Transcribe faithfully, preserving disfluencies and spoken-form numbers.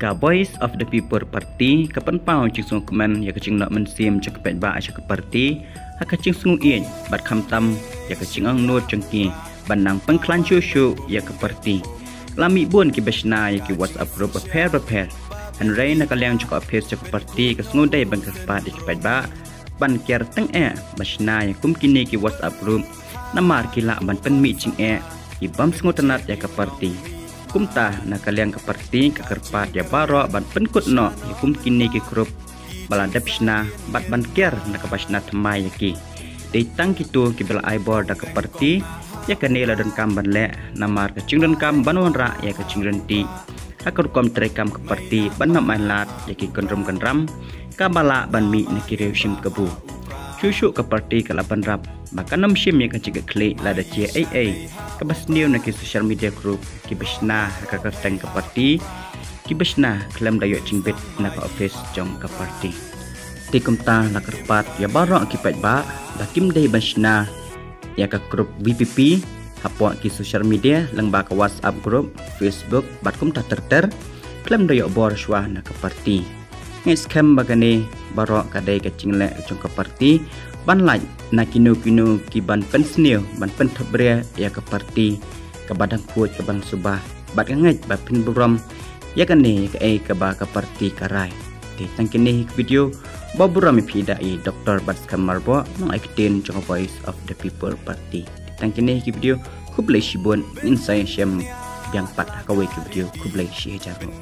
Ka Voice of the People Party ka pynpaw jingsngewkmen ïa ka jingnoh mynsiem jong ki paidbah sha ka party ha ka jingsngewieit bad khamtam ïa ka jingangnud jong ki ban nang pynkhlaiñ shuh shuh ïa ka party. La mih bun kiba shna ïa ki WhatsApp group bapher bapher. Hynrei na ka liang jong ka office jong ka party ka sngewdei ban kyrpad ïa ki paidbah ban kiar teng eh ba shna ïa kum kine ki WhatsApp group namar ki lah ban pynmih jingeh ki bym sngewtynnat ïa ka party. Kumta na ka liang ka party ka kyrpad ïa baroh ban pynkut noh ïa kum kine ki group ba la dep shna bad ban kiar na kaba shna thymmai ïa ki. Dei tang kito kiba la ai bor da ka party ïa kane la donkam ban leh namar ka jingdonkam ban wanrah ïa ka jingryntih ha ka rukom treikam ka party ban ym ailad ïa ki kynrum kynram kaba lah ban mih na ki riew shim kabu. Shuh shuh ka party ka la bynrap ba kan ym shim ïa ka jingkitkhlieh lada jia ei ei kaba sniew na ki social media group kiba shna ha ka kyrteng ka party, kiba shna khlem da ïoh jingbit na ka office jong ka party. Te kumta la kyrpad ïa baroh ki paidbah ba kim dei ban shna ïa ka group VPP hapoh ki social media lyngba ka WhatsApp group, Facebook bad kumta ter ter khlem da ïoh bor shuwa na ka party. Ngi skhem ba kane baroh ka dei ka jingleh jong ka party ban lait na kino kino ki ban pynsniew ban pynthep bria ïa ka party kaba dang khuid kaba dang suba bad ka ngeit ba phin burom ïa kane ïa kaei kaba ka party ka rai. Te tang kine hi ki video ba burom ïa phi da i Doctor Batskhem Myrboh, nongai ktien jong ka Voice of the People Party. Te tang kine hi ki video, khublei shibun, ngin sa ïashem biang pat ha kawei ka video, khublei shihajar nguh.